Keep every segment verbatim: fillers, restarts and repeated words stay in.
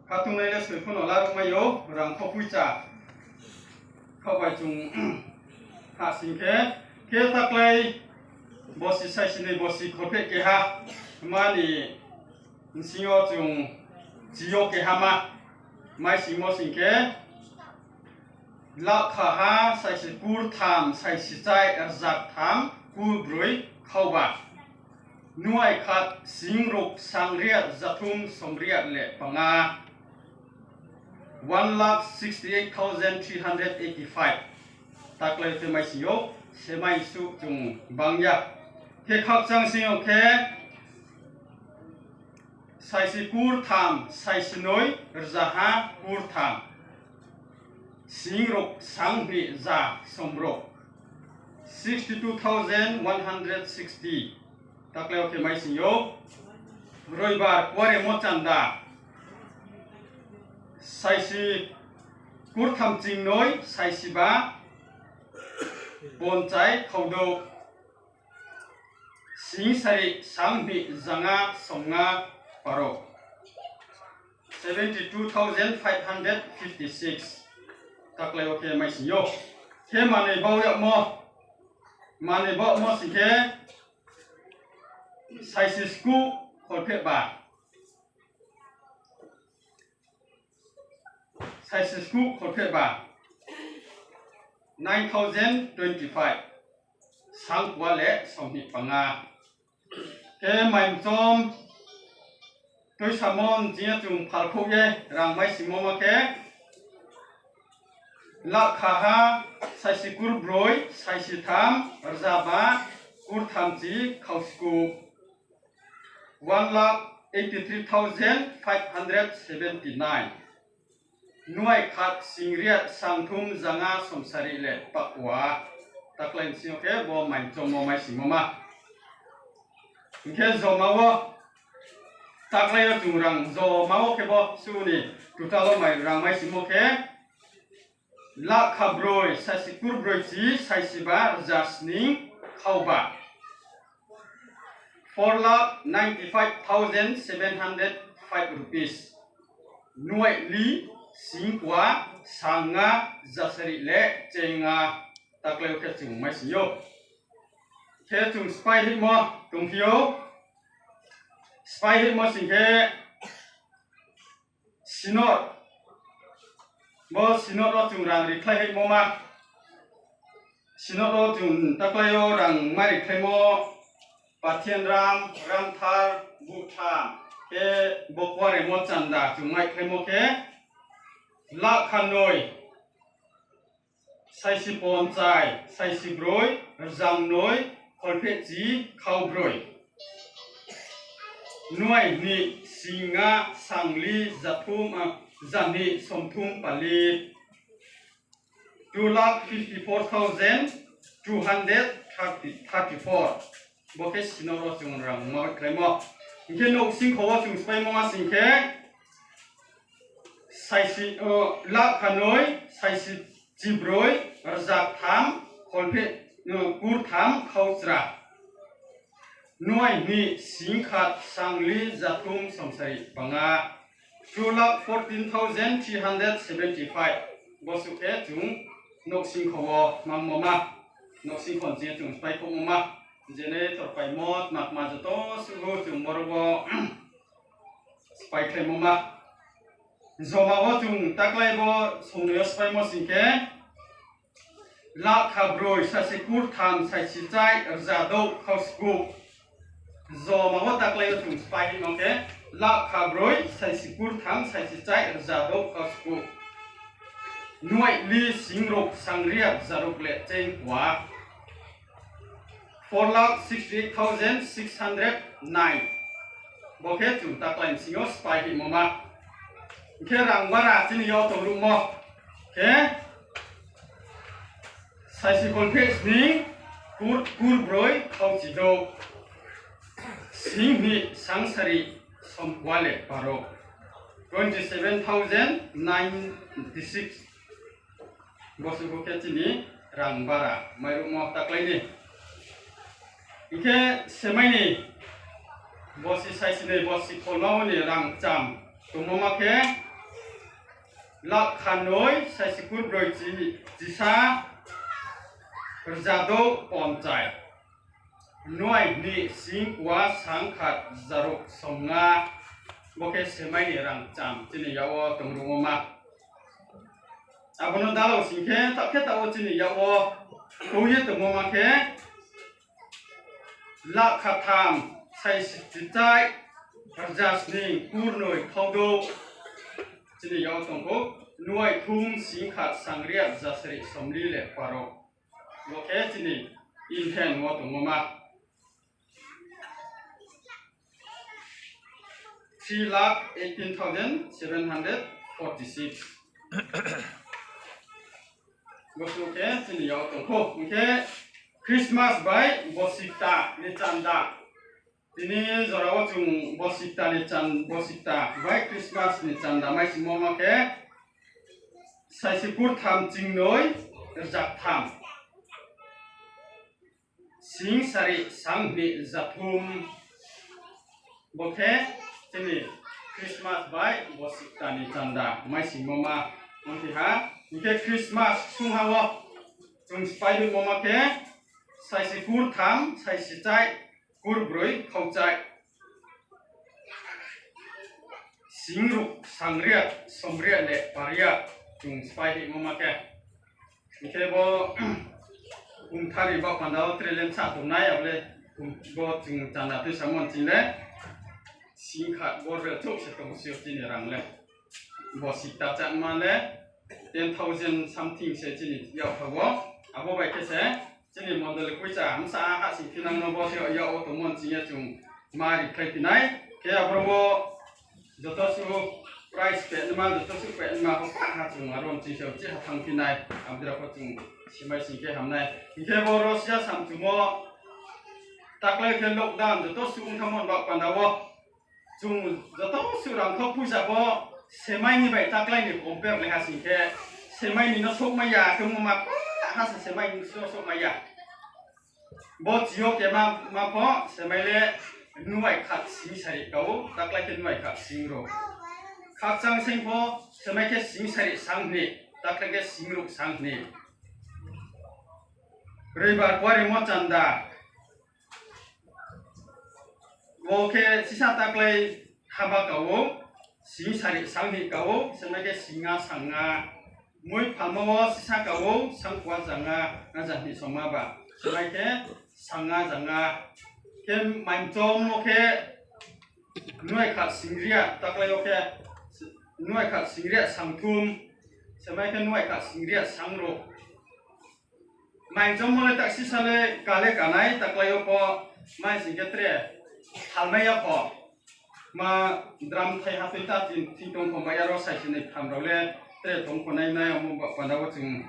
Khatungnai le soi pho no laruh mai ou, rang kho poicha. Khaoh bai chung ha sing khe, khe taklai bosi saisi noi bosi kholpheh keha, mani bsing yo chung chi yo keha ma, mai singmo sing khe, lakh khaha saisi kurtham saisi chai rza ktham kurbroi khaoba. Nuai khat sing ruk sang riat zathum som riat le panga. One lakh sixty eight thousand three hundred eighty five. Taklai khe mai sing yo, semai suh chung bang ya. Khe khakchang sing yo khe, saisi kurtham saisi noi rzaha kurtham sing ruk sang hni za som ruk. Sixty two thousand one hundred sixty. Taklai wo khe mai sing yo. Roibar kuaremo chanda. Saisi kurtham chingnoi saisiba ponchai khaudouh. Sing sari sang hni zanga somnga paro. Seventy two thousand five hundred fifty six. Taklai wo khe mai sing yo. Khe manoi bau yagmo. Manoi baumo sing khe saisi skuh kholphehba. Saisi skuh kholphehba. Nine thousand twenty five. Sang kua le somhih panga. Khe mai mchom tuisamo nching yo chung phalkhouh ye rang mai singmo ma khe, lakh khaha saisi kurbroi saisi tham rzaba kurthamchi khauskuh. One lakh eighty three thousand five hundred seventy nine. Nuai khat sing riat sangthum zanga somsari le pakua. Taklai sing yo khe bo mai mchommo mai singmo ma. Hing khe joma wo, taklai yo chung rang joma wo khe bo suh ni total wo mai rang mai singmo khe, lakh khabroi saisi kurbroichi saisiba rza sning khaoba. Four lakh ninety five thousand seven hundred five rupees. Nuai li singkua sanga zasari le chenga. Taklai wo khe chung mai sing yo. Khe chung spái hihmo tongphi ou. Spái hihmo sing khe Synod. Bo Synod wo chung rang rikhlai hihmo ma. Synod wo chung taklai yo rang mai rikhlaimo Pathian ram, ramthar, buhtham, khe bo kuaremo chanda chung mai khlaimo khe, lakh khanoi, saisi ponchai, saisi broi, rzangnoi, kholphehchi, khaobroi. Nuai hni, singa, sangli, zathum, a, zani, somthum, pali. Two lakh fifty four thousand two hundred thirty, thirty four. Bo khe Synod wo chung rang mai khlaimo. Hing khe nouhsingkho wo chung spáimo ma sing khe, saisi, o, lakh khanoi, saisi chibroi, rzaktham, kholpheh, o, kurtham, khaochra. Nuai hni, singkhat, sangli, zathum, somsari, panga. Two lakh fourteen thousand three hundred seventy five. Bo suh khe chung nouhsingkho wo mangmo ma. Nouhsingkho nching chung spáikhouhmo ma. Jene torpaimo, tma tma joto suh chung boro wo spáikhlaimo ma. Joma wo chung taklai bo songnoi yo spáimo sing khe, lakh khabroi, saisi kurtham, saisi chai, rzadouh, khauskuh. Joma wo taklai yo chung spáimo khe, lakh khabroi, saisi kurtham, saisi chai, rzadouh, khauskuh. Nuai li singruk sangriat rzaruk le chengkua. Four lakh sixty eight thousand six hundred nine. Bo khe chung taklai bsing yo spáihihmo ma. Hing khe rang bara chini yo tongruhmo khe, saisi kholpheh sning, kur, kurbroi, khaochidouh, sing hni, sangsari, somkua le paro. Twenty seven thousand ninety six. Bo suh khe chini rang bara mairuhmo taklai ni. Hing khe semai ni Bosi saisi noi bosi kholma wo ni rang kcham tongmo ma khe, lakh khanoi saisi kurbroi chi, chisa rza douh ponchai noi ni sing kua sang khat rza ruk somnga, bo khe semai ni rang kcham chini yak wo tongruhmo ma. Abo no dalao sing khe, taoh khe taoh wo chini yak wo tong ye tongmo ma khe, lakh khatham saisi chichai rza sning kurnoi khaudouh chini yak wo tong khou, noi thum sing khat sang ri rza sari somli le paro. Bo khe chini Indian wo tongmo ma. Three lakh eighteen thousand seven hundred forty six. Bo suh khe chini yak wo tong khou. Hing khe Christmas bai bosi kta ni chanda. Tini jora wo chung bosi kta ni chan-, bosi kta bai Christmas ni chanda maisingmo ma khe, saisi kurtham chingnoi rza ktham. Sing sari sang hni rza thum. Bo khe chini Christmas bai bosi kta ni chanda maisingmo ma ongphi ha. Hing khe Christmas sungha wo chung spái rimo ma khe, saisi kurtham, saisi chai, kurbroi, khauchai. Sing ruk sang ri, som ri le par ya, chung spái rimo ma khe. Hing khe bo kumthari ba panda wo tre le bsa tongnai, abo le bo chung chanda tuisamo ching le sing khat bo re chouh se tong si chini rang le. Bosi kta chama le ten thousand something se chini yak pha wo. Abo bai khe se chini mondoli poicha bsa ha sing phinang no bo se yak wo tongmo ching ye chung ma ri khlai phi nai. Khe aboro wo joto suh prize pe nma, joto suh pe nma pho pha ha chung aro ching se chi ha thanng phi nai. Abdra pho chung simai sing khe ham nai. Hing khe bo Russia samchumo taklai khe lockdown joto suh ongthamo ba panda wo chung joto suh rangkhau poicha pho semai ni bai taklai ni compare le ha sing khe, semai ni no souhmai ya, tongmo ma pha ha se semai ni no souhmai ya. Bo chi yo khe ma, ma pho semai le nuai khat sing sari ka ou, taklai khe nuai khat sing ruk. Khakchang sing pho semai khe sing sari sang hni, taklai khe sing ruk sang hni. Roibar kuaremo chanda. Bo khe sisa taklai haba ka ou, sing sari sang hni ka ou, semai khe singnga sangnga. Moi phalma wo sisa ka ou, sangkua janga, aja hni songma ba. Semai khe sangnga janga. Khe mainchom wo khe nuai khat singria, taklai wo khe nuai khat singria sangthum. Semai khe nuai khat singria sangruk. Mainchom mo le taksi sa le ka le ka nai, taklai yo pho, mai sing khe tre, thalmai ya pho. Ma drum thai ha tui ta tin, tin tong pho mai ya ro sai sini tham rao le, tre tong pho nai nai, amo ba panda wo chung,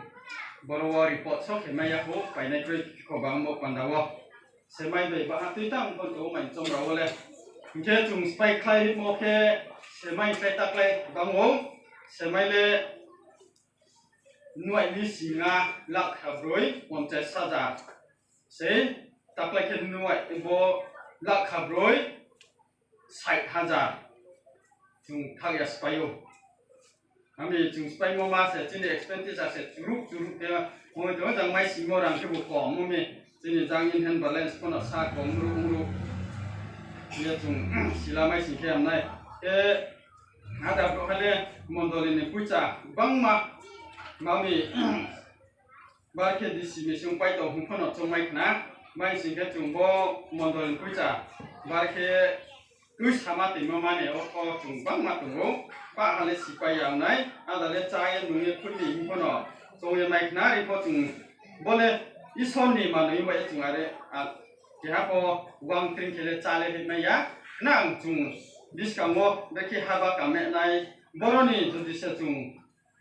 boro wo report so khe mai ya pho, painai kroi kho ba amo panda wo. Semai bai ba ha tui ta ong pho tong mainchom rao wo le. Hing khe chung spái khlai rimo khe, semai khlai taklai bang ou, semai le, nuai ni singnga lakh khabroi ponchas hajar. Sei, taklai khe nuai bo lakh khabroi sait hajar. Chung thak ya spái ou. Ami chung spáimo ma se, chini expenditure se churuk churuk khe, moi to jang mai singmo rang khe bo kom, mo mi chini jang in hand balance pho no sa kom ruh ruh. Ye chung sila mai sing khe ham nai. Khe, ada bro kha le mondoli ni poicha bangma, mami, bar khe D C ni sung pai tong hing pho no chongmai khna, mai sing khe chung bo mondoli ni poicha, bar khe tui sama toimo mani o pho chung bangma tong ou, pa ha le sipai ya ong nai, ada le chá ye nung ye khun ni hing pho no chong ye mai khna, ri pho chung bo le Isor ni manoi bai ye chung are, a, keha pho wang tring khe le chá le ri mai ya, nang chung buskang wo bekhe haba kame nai, boro ni jodi se chung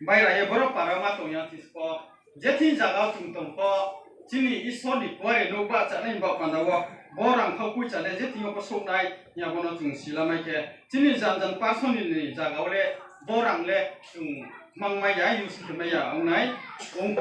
baira ye boro para ma tong ya thing pho, je thing zaga wo chung tong pho, chini Isor ni kuare nouh bahchanai ni baoh panda wo, bo rang khau poicha le je thing yo pho souh nai, hing ya bo no chung sila mai khe, chini jan jan person ni zaga wo le, bo rang le chung mang mai ya, use khe mai ya ong nai, ong,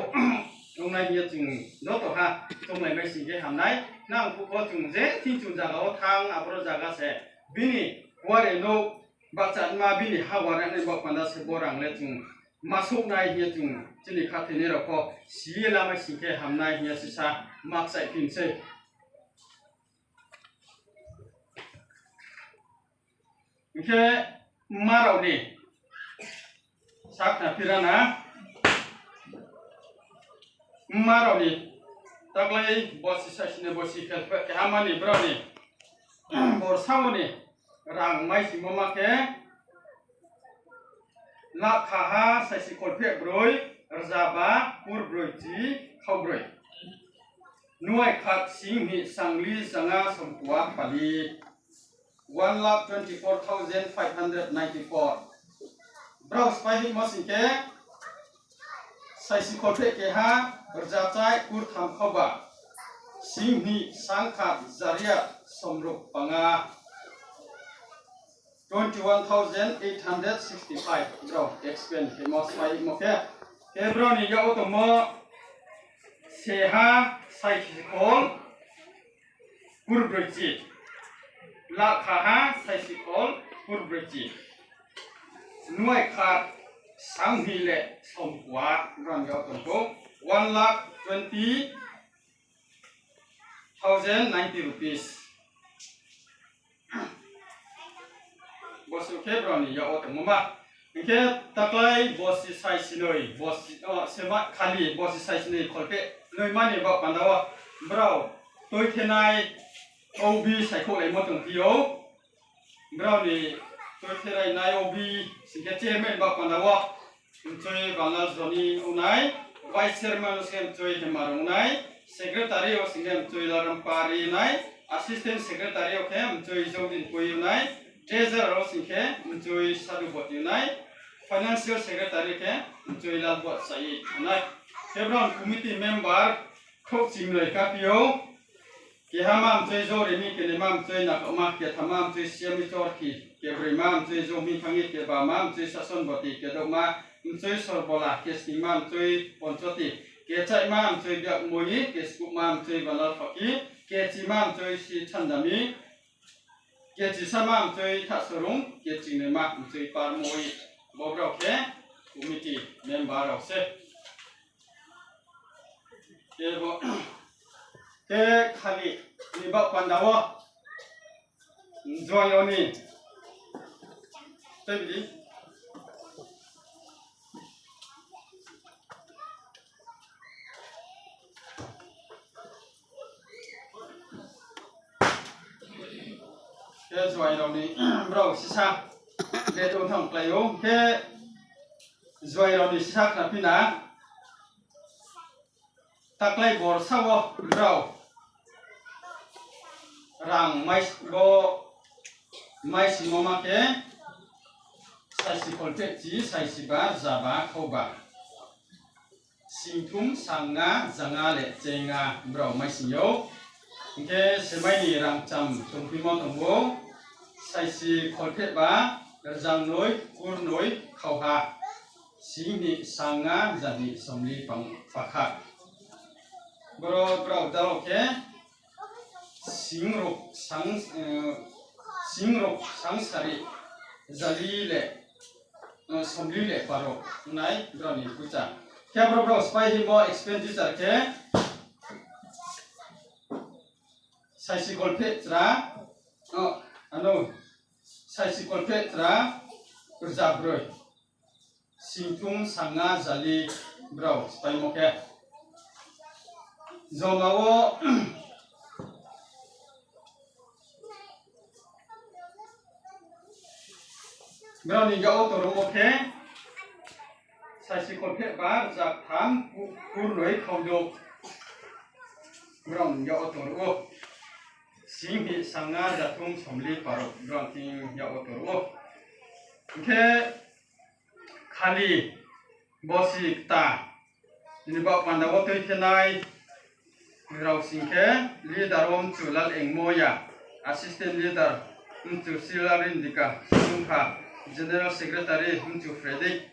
ong nai hing ye chung joto ha, chonglai mai sing khe ham nai, nang phuh pho chung je thing chung zaga wo thanng, aboro zaga se, bini ware no bahcha ma bini ha ware ni baoh panda se bo rang le chung ma souh nai hing ye chung chini khathoinai rao pho si ye lamai sing khe ham nai hing ye sisa ma kchaih phi mi sei. Hing khe mma rao ni sakna phira na, mma rao ni taklai bosi saisi ni bosi khe keha mani brao ni borsa wo ni rang maisingmo ma khe lakh khaha saisi kholpheh broi, rzaba kurbroi chi khaohbroi. Nuai khat sing hni sangli zanga somkua pali. One lakh twenty-four thousand five hundred ninety-four. Brao sphái hingmo sing khe, saisi kholpheh keha, rzachai kurtham khaohba, sing hni sangkhat zaria somruk panga. Twenty-one thousand eight hundred sixty-five brao expend khemo sphái hingmo khe. Khe brao ni yak wo tongmo seha saisi khol kurbroi chi, lakh khaha saisi khol kurbroi chi, nuai khat sangni le somkua brao ni yak wo tong kho, one lakh twenty thousand ninety rupees. Bosi khe brao ni yak wo tongmo ma. Hing khe taklai bosi saisi noi, bosi, o, sema khali bosi saisi noi kholpheh noi mani baoh panda wo brao tuithenai obi saikhouhlaimo tongphi ou. Brao ni tuitherainai obi sing khe chairman baoh panda wo Mchoi Banlal Joni ong nai, vice chairman wo sing khe Mchoi Hemarong ong nai, secretary wo sing khe Mchoi Laram Pari ong nai, assistant secretary wo khe Mchoi Jodin Pui ong nai, treasurer wo sing khe Mchoi Sadhu Boti ong nai, financial secretary khe Mchoi Lalbot Sai ong nai. Khe brao committee member khrouh chingnoi kaphi ou. Keha ma Mchoi Jorimi, kenoi ma Mchoi Nakhaoma, ketham ma Mchoi Siami Chorkhi, kebroi ma Mchoi Jomi Thangi, keba ma Mchoi Sason Boti, kedaoh ma Mchoi Sorbola, kesning ma Mchoi Ponchoti, kechaih ma Mchoi Biakmoi, keskuh ma Mchoi Banlal Phaki, kechi ma Mchoi Si Thandami, kechisa ma Mchoi Thahsorung, kechingnoi ma Mchoi Parmoi. Bo brao khe committee member rao se. Khe bo, khe khali ni baoh panda wo, Juai rao ni, tei bidi. Khe Juai rao ni, brao sisa, le tong thang klái ou, khe Juai rao ni sisa khnaphi na. Taklai borsa wo brao rang mai, bo maisingmo ma khe, saisi kholpheh chi, saisi ba, rzaba, khaohba, singthum, sanga, zanga le chenga brao maising ou. Hing khe semai ni rangcham tongphimo tong ou, saisi kholpheh ba, rzangnoi, kurnoi, khaohha, sing hni, sanga, zani, somli, pang, pakha. Boro brao dalo khe, singrok sang, eh, singrok sang sari, zali le, eh, somli le paro nai brao ni pucha. Khe boro brao sphái hingmo expenditure khe, saisi kholpheh chra, o, ano, saisi kholpheh chra, rzabroi. Singthum, sanga, zali, brao spháimo khe. Joma wo, brao ni yak wo tongruhmo khe, saisi kholpheh ba, rzaktham, ku-, kurnoi, khaudouh. Brao ni yak wo tongruh ou. Sing hni, sanga, zathum, somli, paro, brao ni yak wo tongruh ou. Hing khe, khali bosi kta ni baoh panda wo tuithenai rao sing khe, leader wo Mchu Lal Engmoya, assistant leader Mchu Sila Rindika Sungkha, general secretary Mchu Frederick,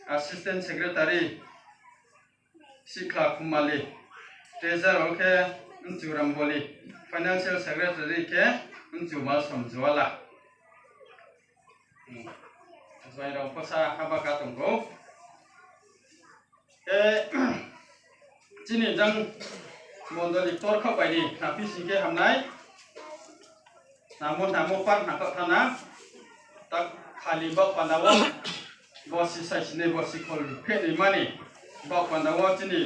assistant secretary Sikla Khumali, treasurer khe Mchu Ramboli, financial secretary khe Mchu Malsom Juala. Juaing rao pho sa haba ka tong kho. Khe chini jang mondoli ktor khaoh bai ni khnapi sing khe hamnai. Namo namo par khna khaoh thana. Tak khali baoh panda wo bosi saisi ni bosi kholpheh ni mani baoh panda wo chini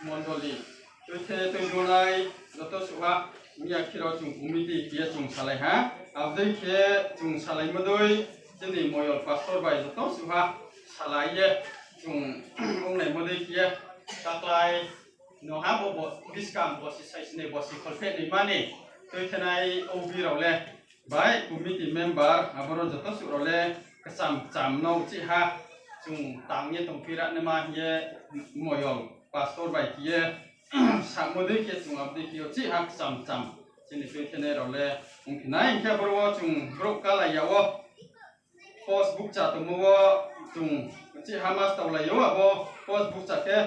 mondoli tuithe tuidunai joto suha miya khe rao chung committee khe ye chung salai ha. Abodei khe chung salaimo dei chini moyol pastor bai joto suha salai ye chung ongnaimo dei khe ye taklai no ha bo, bo buskang bosi saisi ni bosi kholpheh ni mani tuithenai obi rao le bai committee member aboro joto suh rao le kcham kcham no uchih ha chung tang ye tongphi ra naima hing ye moyol pastor bai khe ye samo dei khe chung abodei khe uchih ha kcham kcham chini tuithenai rao le ongphi nai hing khe aboro wo chung brouh kalai ya wo post bukcha tongmo wo chung uchih ha ma staolai ou abo post bukcha khe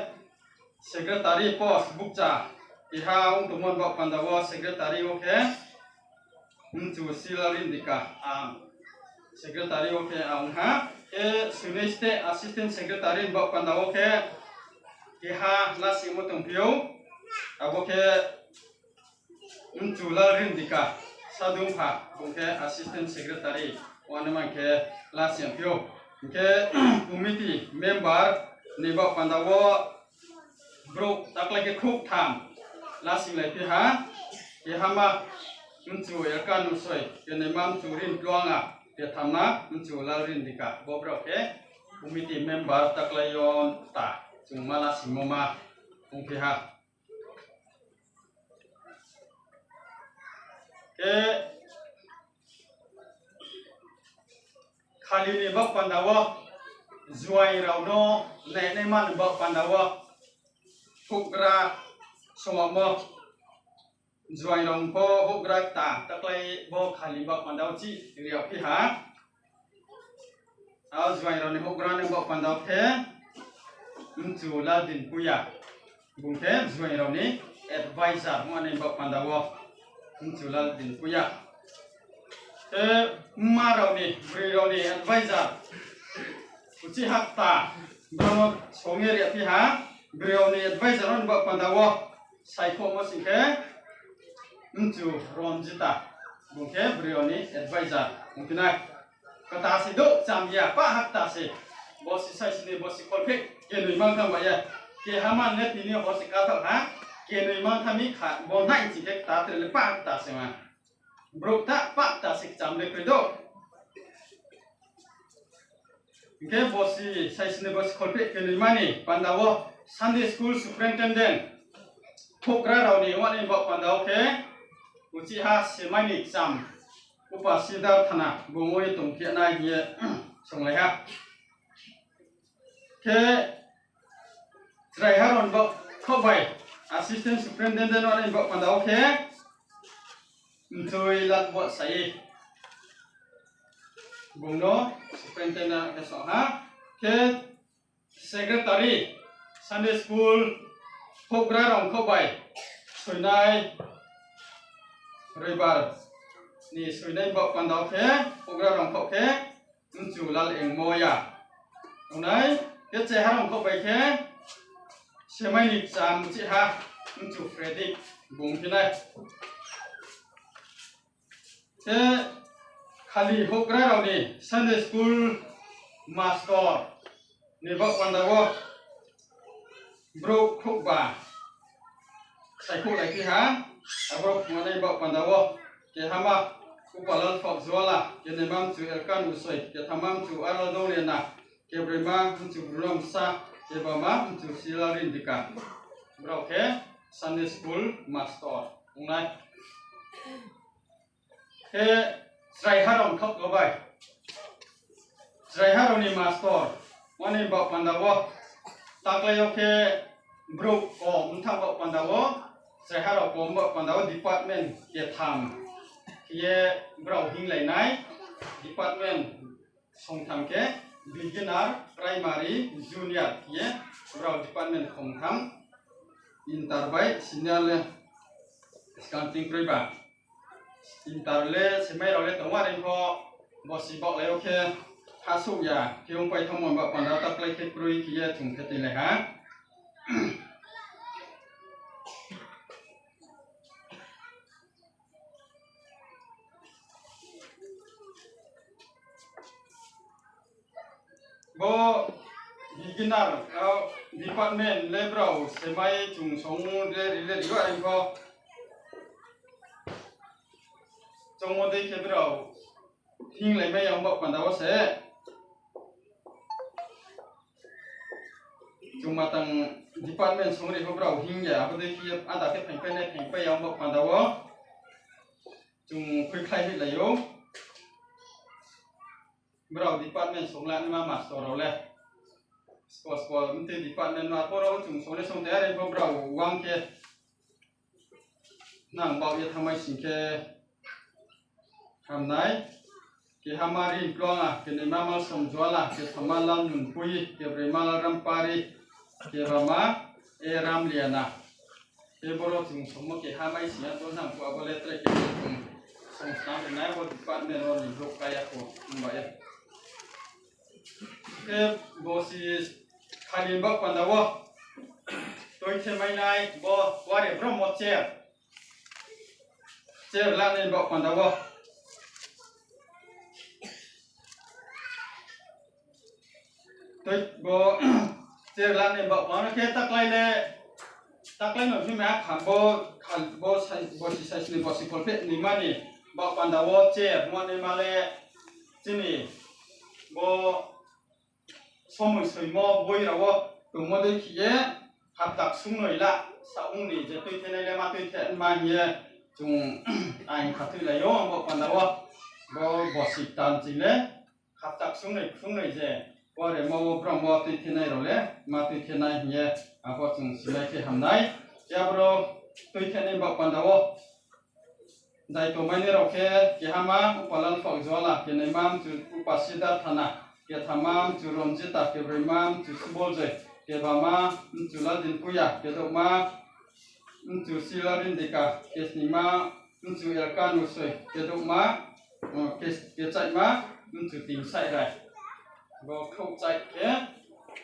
secretary post bukcha keha ong tongmo ni baoh panda wo secretary wo khe mchu Sila Rindika ang secretary wo khe ang ha khe soinai state assistant secretary ni baoh panda wo khe keha lasingmo tongphi ou abo khe mchu Lal Rindika Sadungpha bung khe assistant secretary wane man khe lasing phi ou hing khe committee member ni baoh panda wo brouh taklai khe khrouhtham lasinglai phi ha keha ma mchu Erkan Usoi kenaima mchu Rin Tluanga kethamma mchu Lal Rindika bo brao khe committee member taklai yo ta chung ma lasingmo ma ongphi ha. Khe khali ni baoh panda wo juaing rao no nainaima ni baoh panda wo houhgra songamo juaing rao pho houhgra kta taklai bo khali baoh panda wo chih ri yagphi ha. A juaing rao ni houhgra ni baoh panda wo khe mchu Laldin Puya bung khe juaing rao ni advisor ongma ni baoh panda wo mchu Laldin Puya. Khe mma rao ni broi rao ni advisor uchih ha kta brao no song ye ri yagphi ha. Broi rao ni advisor ni baoh panda wo saikhouhmo sing khe mchu Ronjita bung khe broi rao ni advisor ongphi nai. Kta se douh cham ya pah ha kta se bosi saisi ni bosi kholpheh kenoi mangtham bai ye keha man le tini hor se kathaoh ha kenoi mangtham mi kha bo nai ching khe kta tre le pah ha kta se ma. Brouh ta pah kta se kcham le kroi douh. Hing khe bosi saisi ni bosi kholpheh kenoi mani panda wo Sunday School Superintendent houhgra rao ni ongma ni baoh panda wo khe uchih ha semai ni kcham Upa Sidar Thana bung ong ye tongphi nai hing ye songlai ha. Khe chraiha rao ni baoh khaoh bai assistant superintendent ongma ni baoh panda wo khe mchoi Lalbo Sai bung no superintendent khe song ha. Khe secretary Sunday School houhgra rao khaoh bai soinai Roibar ni soinai baoh panda wo khe houhgra rao khaoh khe mchu Lal Engmoya. Ongnai khe chraiha rao khaoh bai khe semai ni kcham uchih ha mchu Fredrik bung phi nai. Khe khali houhgra rao ni Sunday School master ni baoh panda wo brouh khrouhba saikhouhlaiphi ha. Aboro phunganai baoh panda wo kehama Upa Lalphokjwala, kenaima mchu Erkan Usoi, kethamma mchu Arla Dongrena, kebroima mchu Bruno Msa, kebama mchu Sila Rindika. Brao khe Sunday School master ongnai. Khe chraiha rao ni khaoh bai, chraiha rao ni master, mani baoh panda wo, taklai yo khe brouh kom mthang baoh panda wo, chraiha rao kom baoh panda wo department ketham khe ye brao hinglai nai, department songtham khe beginner, primary, junior khe ye brao department khongtham, inter bai senior le skang ching kroi ba. Inter le semai rao le tong wa reing pho, Bosi baohlai yo khe ha souh ya khe ongpai thanngmo baoh panda wo taklái khe kroi khe ye chung khe toilai ha. Bo beginner, ah, department le brao semai chung song le ri le ri yo aing pho. Chongmo dei khe brao hinglaimai ya ong baoh panda wo se. Chung matang department songri pho brao hing ya, abo dei khe ada khe phaingpai nai phaingpai ya ong baoh panda wo. Chung khuikhlai hoihlai ou. Brao department songla naima master rao le. Spo spo mtui department ma poro chung song le song tei are pho brao uang khe nang baoh ye thanngmai sing khe hamnai. Kehama Rimplonga, kenoima Malsom Juala, kethamma Lalnunpui, kebroima Lalrampari, kebama E Ramliana. Khe boro chung songmo keha mai sing ya to nang phuh abo le tre khe chung song snam rinai bo department wo ni brouh kaya kho himba ye. Khe bosi khali baoh panda wo tuithe mainai bo ware brouh mo chair. Chair lanai baoh panda wo. Tui bo chair lanai baoh panda khe taklái le, taklái no himai ha kham bo, khal bo sai, bosi saisni bosi kholpheh ni mani baoh panda wo chair manaima le chini bo somoi soimo boi rao wo tongmo dei khe ye hapta ksung noi la sa ong ni je tuithenai le ma tuithe ma hing ye chung aing kha tuilai ou baoh panda wo bo bosi tan ching le hapta ksung noi ksung noi je pore mo wo brao mo tuithenai rao le ma tuithenai hing ye abo chung sinai khe hamnai. Khe aboro tuithenai baoh panda wo daito mainai rao khe kehama Upalal Phakjuala, kenoima mchu Upasida Thana, kethamma mchu Ronjita, kebroima mchu Suboljoi, kebama mchu Laldinpuia, kedouhma mchu Silarindika, kesnima mchu Elkanusoi, kedouhma, o, kes-, kechaihma mchu Tingsairai. Bo khrouhchaih khe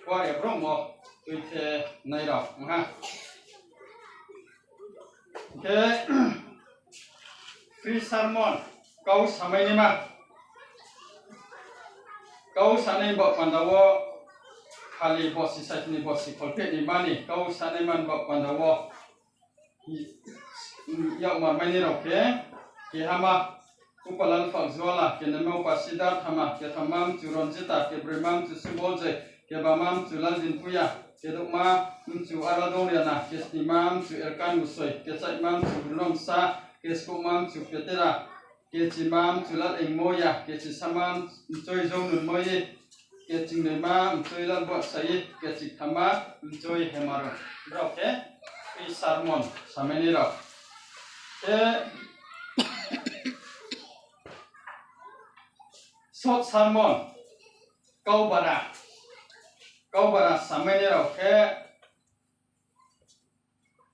kuare brouh mo tuithenai rao ong ha. Khe free sermon, kau samainaima. Kau sanai baoh panda wo khali bosi saisni bosi kholpheh ni mani kau sanaima ni baoh panda wo yakmar mainai rao khe, kehama Upalal Phakjuala, kenoima Upasida Thama, kethamma mchu Ronjita, kebroima mchu Suboljoi, kebama mchu Laldinpuia, kedouhma mchu Aladongliana, kesnima mchu Elkanusoi, kechaihma mchu Brunomsa, keskuhma mchu Petera, kechima mchu Lalengmoya, kechisama mchoi Joununmoi, kechingnoima mchoi Lalbuatsai, kechingthamma mchoi Hemaro. Brao khe free sermon samainai rao. Khe short sermon, kaubara, kaubara samainai rao khe,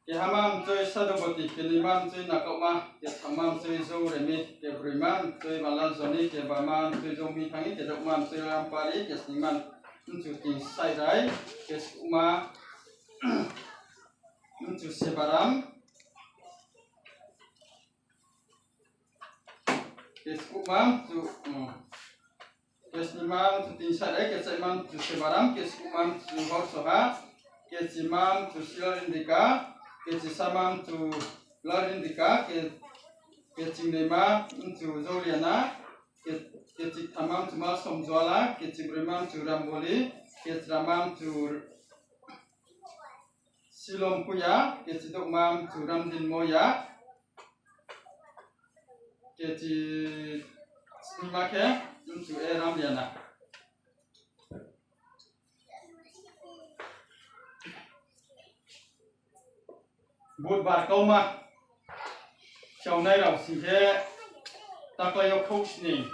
kehama mchoi Sadhuboti, kenoima mchoi Nakaohma, kethamma mchoi Jouremi, kebroima mchoi Malanjoni, kebama mchoi Joumi Thangi, kedouhma mchoi Rampari, kesnima mchu Tingsairai, keskuhma mchu Sebaram, keskuhma mchu, mm, kesnima mchu Tingsairai, kechaihma mchu Sebaram, keskuhma mchu Horsoha, kechima mchu Silarindika, kechisama mchu Lalrindika, ke-, kechingnoima mchu Jouliana, ke-, kechingthamma mchu Malsom Juala, kechibroima mchu Ramboli, kechirama mchu Silompuia, kechidouhma mchu Ramdinmoya, kechisnima khe mchu E Ramliana. Budbar kauma khaunai rao sing khe taklái yo khrouhsning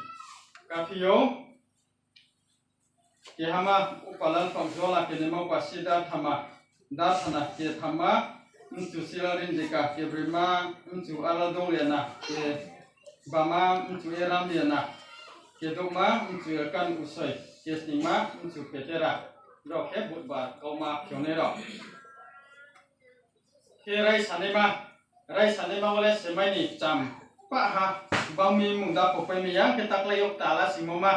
kaphi ou. Kehama Upalal Phakjuala, kenoima Upasida Thama, Dathana, kethamma mchu Silarindika, kebroima mchu Aladongliana, kebama mchu E Ramliana, Kedouhma Mchu Elkan Usoi, kesningma Mchu Petera, rao khe Budbar kauma kheonai rao. Khe raisanaima, raisanaima wo le semai ni kcham pah ha, bangmi mungda phopai mai ya, khe taklái yo kta la singmo ma.